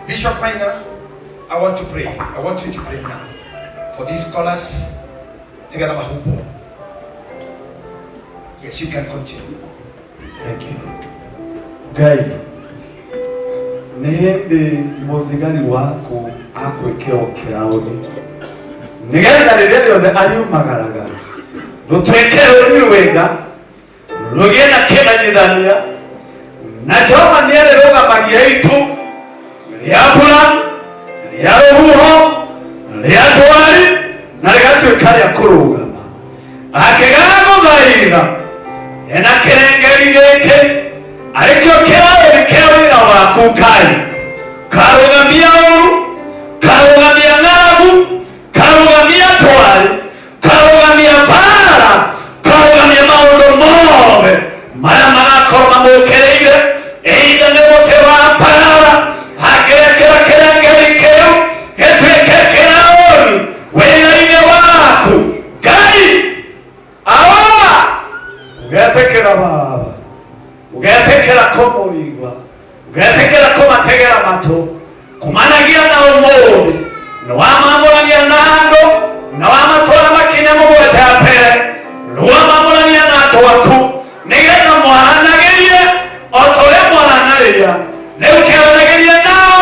Bishop Maina, I want to pray. I want you to pray now for these scholars. Nĩgetha mahumbwo. Yes, you can continue. Thank you. Ngai, nĩ hĩndĩ mũthigari waku akwĩkĩrwo kĩraũri nĩgetha rĩrĩa rĩothe ariumagaraga rũtuĩke rũri rwega rũgĩe na kĩmenyithania na Jehova nĩarĩrũgamagia itu rĩa mbura rĩa rũhuho rĩa ndwari na rĩgatuĩka rĩa kũrũgama akĩgagũthaitha ena kĩrengeri gĩkĩ arĩkĩo kĩraũri kĩa wĩra waku Ngai karũgamia ũru karũgamia ng'aragu karũgamia ndwari karũgamia mbara karũgamia maũndũ mothe marĩa magakorwo mamũkĩrĩire either nĩ mũtĩ wa mbara angĩekĩra kĩrengeri kĩu gĩtuĩke kĩraũri wĩra-inĩ waku Ngai awa ũgetĩkĩra baba ũgetĩkĩra kũmũigua ũgetĩkĩra kũmategera matũ kumanagia na ũmũthĩ nĩ wamamũrania na andũ na wamatwara makinya mũgwanja ya mbere nĩ wamamũrania na andũ aku nĩgetha mwaranagĩrie o ta ũrĩa mwaranagĩria rĩu kĩaranagĩrie nao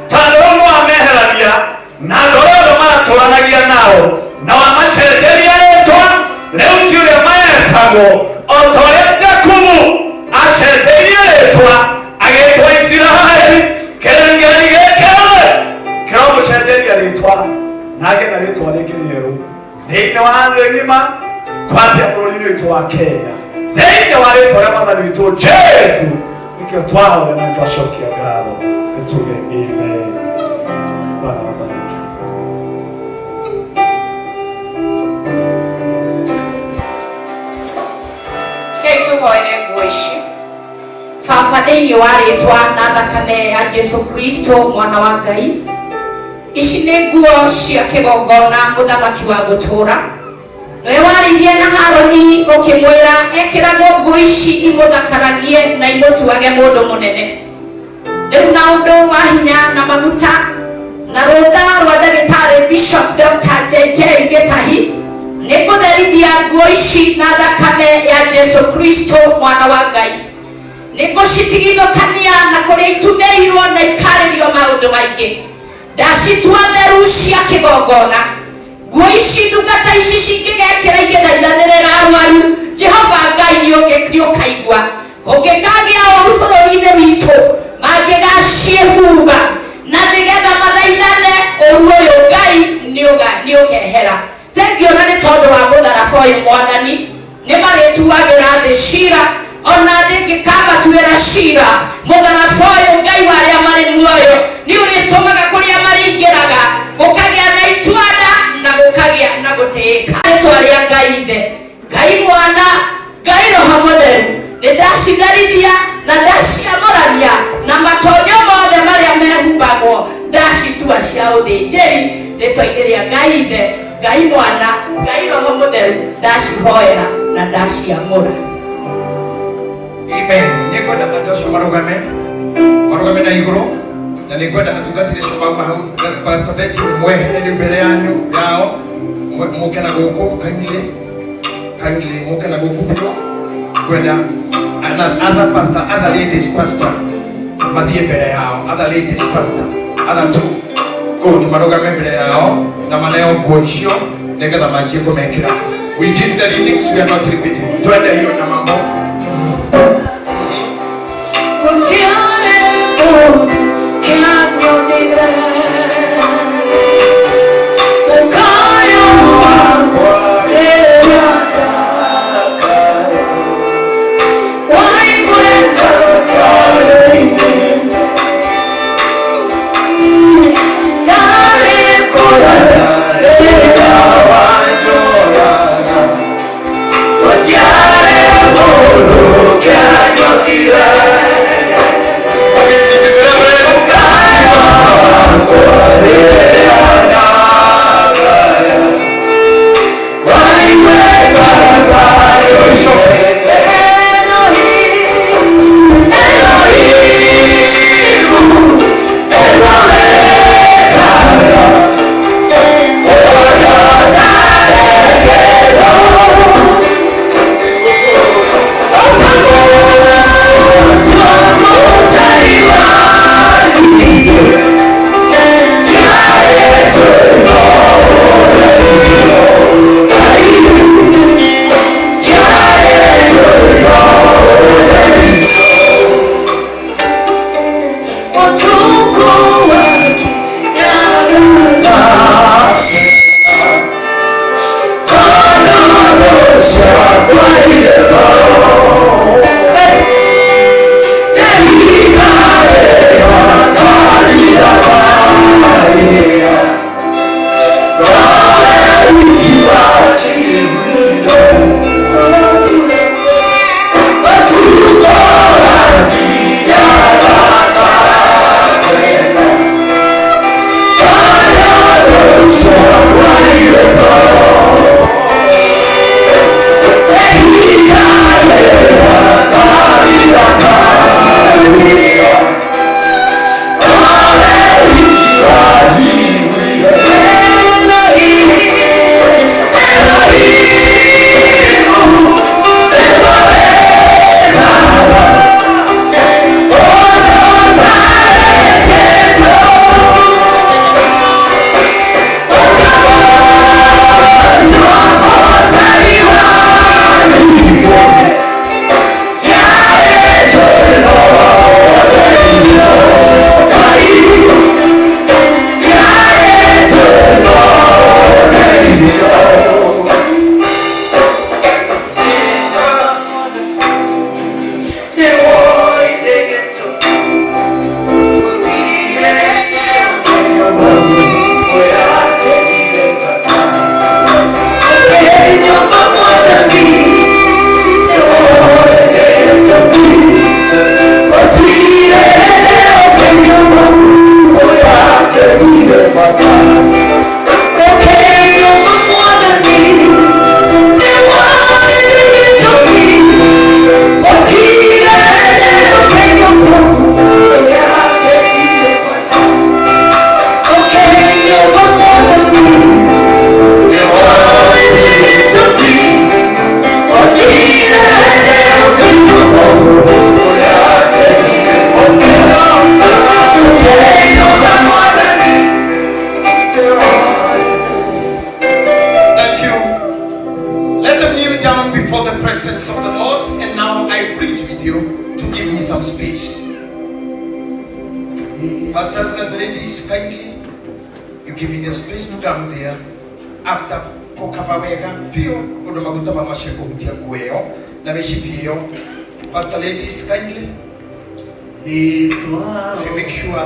tondũ rĩu nĩwameherania na andũ arĩa othe maratũranagia nao na wamacenjeria rĩtwa rĩu ti ũrĩa maetagwo o ta ũrĩa Jakubu acenjeirie rĩtwa agĩtwo Isiraeli kĩrengeri gĩkĩ kĩramũcenjeria rĩtwa nage na rĩtwa rĩngĩ rĩerũ thĩinĩ wa thĩ ng'ima kwambia bũrũri-inĩ witũ wa Kenya thĩinĩ wa rĩtwa rĩa mwathani witũ Jesu nĩkĩo twahoya na twacokia ngatho nĩtuge amen. Bwana wabariki. Rekei tũhoere nguo ici baba thĩinĩ wa rĩtwa na thakame ya Jesu Kristo mwana wa Ngai ici nĩ nguo cia kĩgongona mũthamaki wa gũtũũra nĩwe waririe na Harũni ũkĩmwĩra ekĩragwo nguo ici imũthakaragie na imũtuage mũndũ mũnene rĩu na ũndũ wa hinya na maguta na rũtha rwa ndagĩtarĩ Bishop Dr. JJ Gĩtahi nĩ ngũtherithia nguo ici na thakame ya Jesu Kristo mwana wa Ngai nĩ ngũcitigithũkania na kũrĩa itumĩirwo na ikarĩrio maũndũ maingĩ ndacitua theru cia kĩgongona nguo ici ndungata ici cingĩgekĩra igĩthaithanĩrĩra arwaru Jehova Ngai nĩũkaigua kũngĩkagĩa ũru bũrũri-inĩ witũ mangĩgaciĩhumba na nĩgetha mathaithane ũru ũyũ Ngai nĩũkehera thengiũ na nĩ tondũ wa mũtharaba ũyũ mwathani nĩ marĩtuagĩra thĩ cira ona ndĩngĩkamatuĩra cira mũtharaba ũyũ Ngai wa arĩa marĩ muoyo nĩ ũrĩtũmaga kũrĩa marĩingĩraga gũkagĩa na ituanda na gũkagĩa na gũtĩĩka rĩtwa rĩa Ngai ithe Ngai mwana Ngai roho mũtheru nĩ ndacitherithia na ndaciamũrania na matonyo mothe marĩa mehumbagwo ndacitua cia ũthĩnjĩri rĩtwa-inĩ rĩa Ngai ithe Ngai mwana Ngai roho mũtheru ndacihoera na ndaciamũra. Amen. Nĩngwenda andũ acio marũgame marũgame na igũrũ na nĩngwenda atungatĩri acio mauma hau Pastor Betty mwehere mbere yanyu yao mũke na gũkũ kindly kindly mũke na gũkũ biũ ngwenda other pastor other ladies pastor mathiĩ mbere yao other ladies pastor other two good marũgame mbere yao na maneo nguo icio nĩgetha manjie kũmekĩra. We give the readings, we are not repeating. Twende hiyo na mambo. Okay, this is Reverend. Pastors and ladies, kindly, you give me the space to come there. After kukava wega pio undu maguta ma macio kuhutia nguo ĩyo na mĩcibi ĩyo. Pastor ladies, kindly, you make sure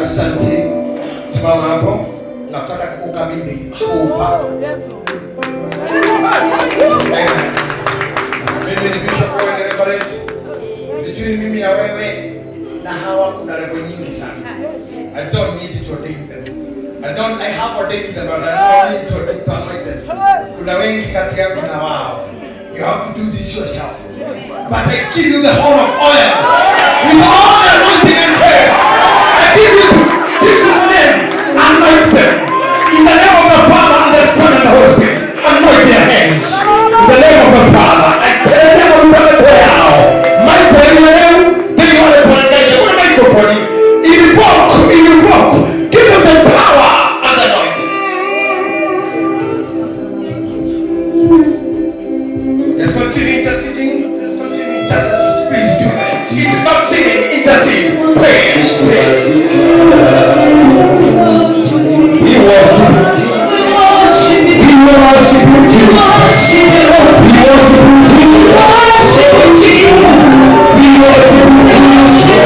Asante. Simama hapo. Nataka kukukabidhi huu upako. Mimi ni Bishop Owen Reverend. Between mimi na wewe na hawa kuna level nyingi sana. I don't need to ordain them. I have ordained them, but I don't need to anoint them. Kuna wengi kati yangu na wao. You have to do this yourself. But I give you the horn of oil with all the anointing and favor. I give you to Jesus' name. Anoint them. In the name of the Father and the Son and the Holy Spirit. Anoint their hands. In the name of the Father. I tell them what you are. My prayer, they want to microphone. Invoke. Give them the power and the anointing. Let's continue interceding. Let's continue interceding. Please do that. Spirit. We worship you, Jesus. We worship you, Jesus. We worship you, Jesus. We worship you, Jesus.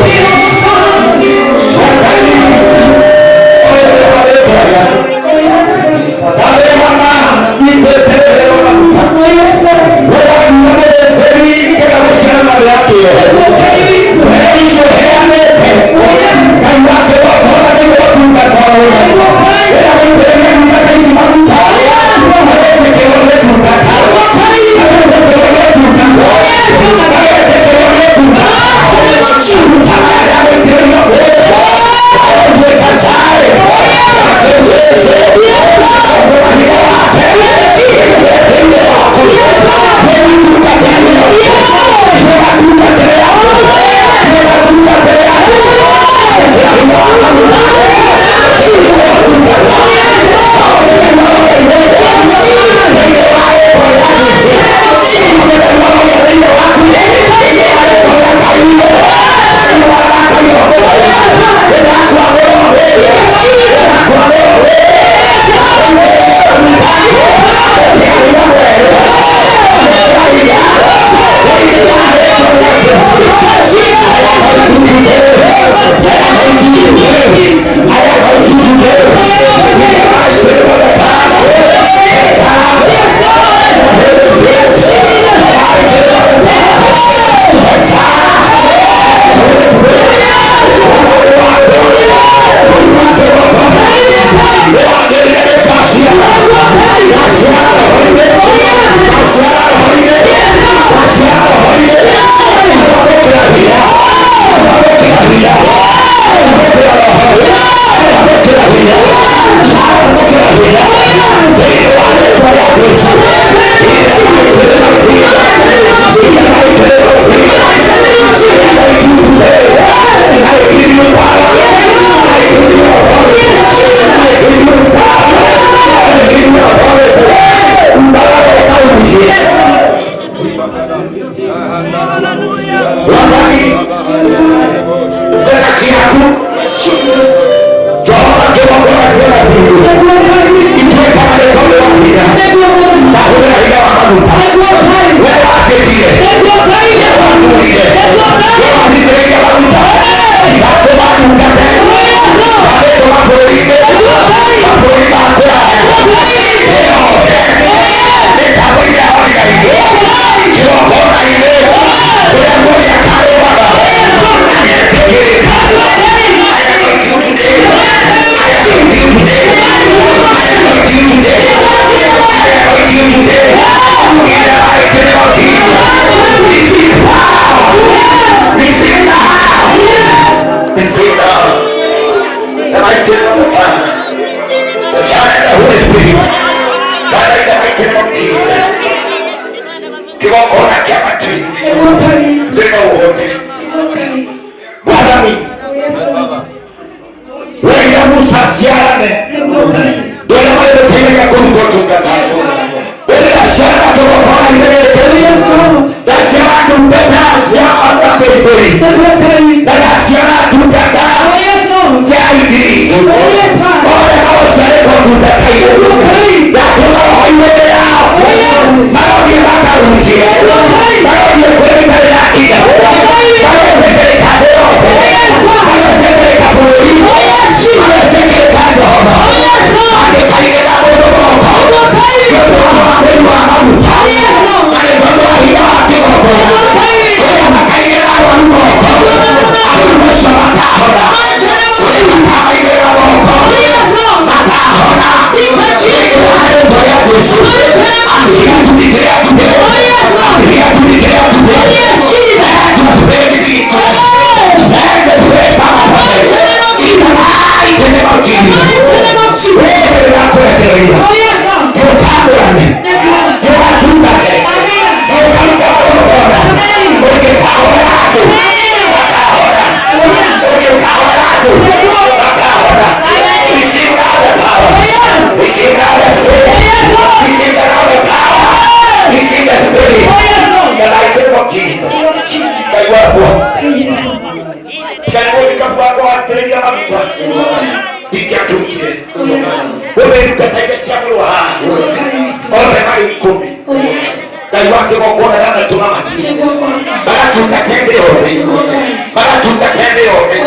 yothe, magatungate thĩ yothe,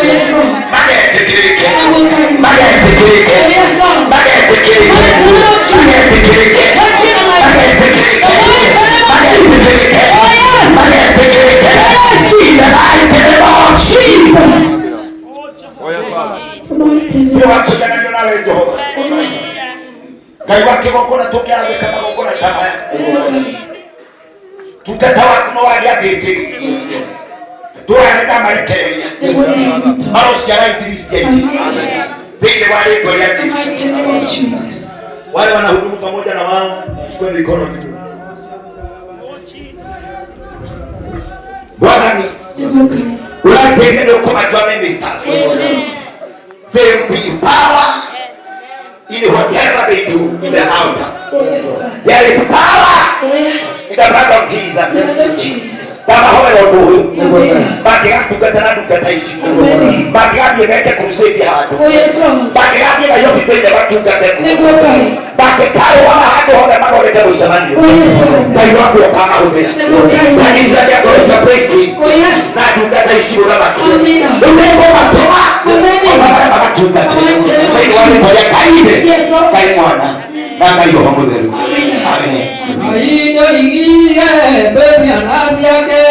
magetĩkĩrĩke, magetĩkĩrĩke, magetĩkĩrĩke, magetĩkĩrĩke, magetĩkĩrĩke, magetĩkĩrĩke, magetĩkĩrĩke, in the mighty name of Jesus. Tũgakũjananio nawe Jehova. Ngai wa kĩgongona, tũngĩaga gwĩka magongona ta maya, tungata waku no waria athĩnjĩri tũraya ndamarekereria marociara injilisti aingĩ thĩinĩ wa rĩtwa rĩa Yesu. Wale wanahudumu pamoja na wao, chukue mikono juu. Bwana, ũrateithia nĩ ũkũmatua ministers. There will be power in whatever they do in the altar. There is power in the blood of Jesus. Ndamahoera ũndũ ũyũ, mangĩgatungata na ndungata icio, mangĩgathiĩ meke crusade handũ, mangĩgathiĩ Nairobi thĩinĩ matungate kuo, mangĩkarũgama handũ hothe mathondeke mũcemanio, Ngai waku ũkamahũthĩra. Kanitha rĩa ngoro cia praise team na ndungata ici ũthamaki rĩu nĩngũmatũma ona marĩa magatungate thĩinĩ wa rĩtwa rĩa Ngai Ithe, Ngai Mwana na Ngai Roho Mũtheru. Amen. Ngai ndoigire twĩ ciana ciake.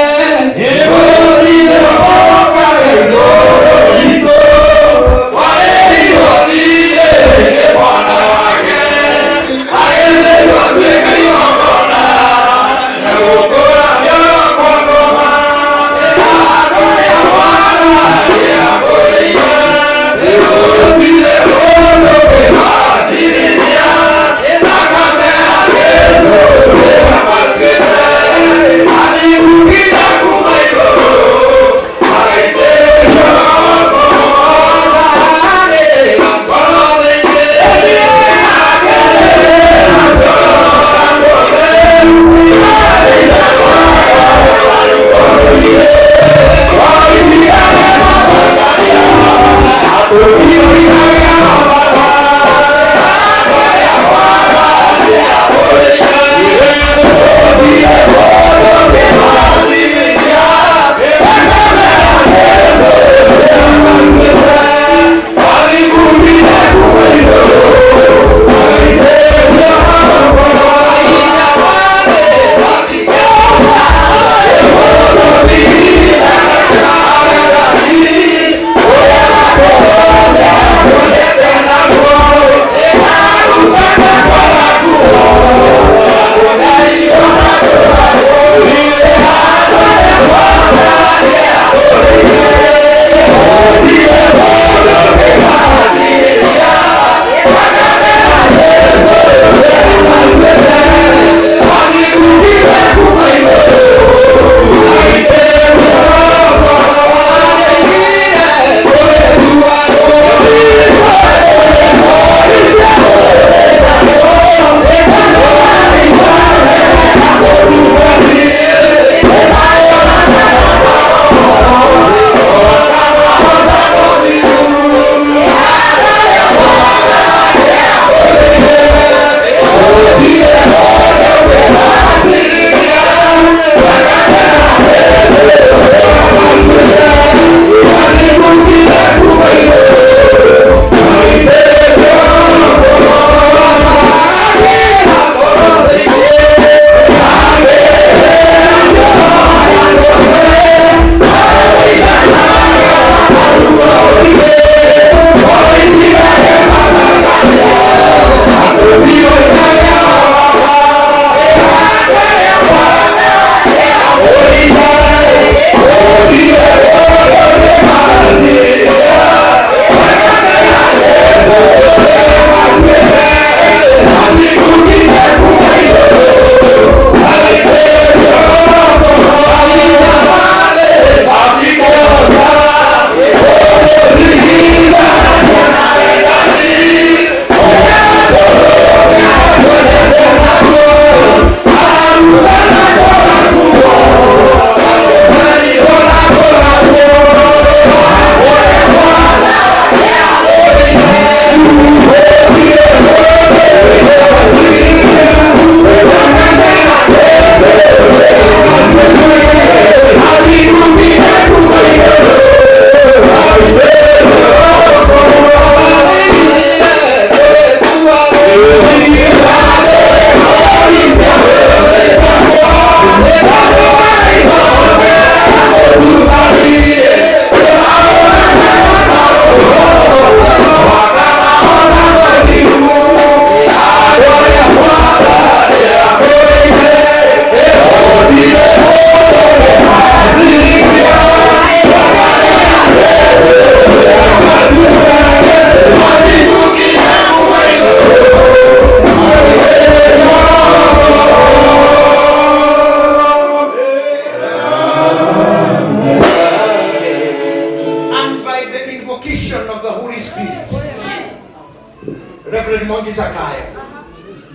Reverend Mwangi Zakayo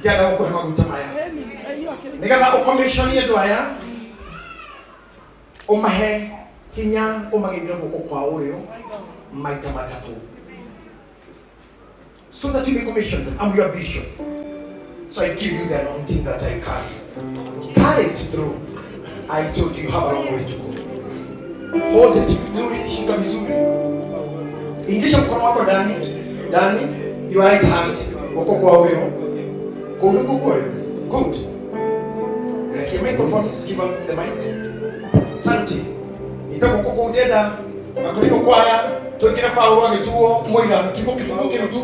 ngĩenda gũkũhe maguta maya nĩgetha ũkomishoni andũ aya ũmahe hinya ũmageithie guoko kwa ũrĩo maita matatũ so that you may commission them. I'm your bishop, so I give you the anointing that I carry. Carry it through. I told you, you have a long way to go. Hold it vizuri, shika vizuri, ingisha mkono wako ndani ndani, your right hand, guoko kwa ũrĩo kũu nĩkuo kwa ũrĩo. Good. Rekia microphone, give out the mic. Asante. Ita guoko kũu ndĩrenda akũrinũ kwaya twĩkĩre Paũlũ agĩtuo mũira kiugo kĩbungo kĩno tu.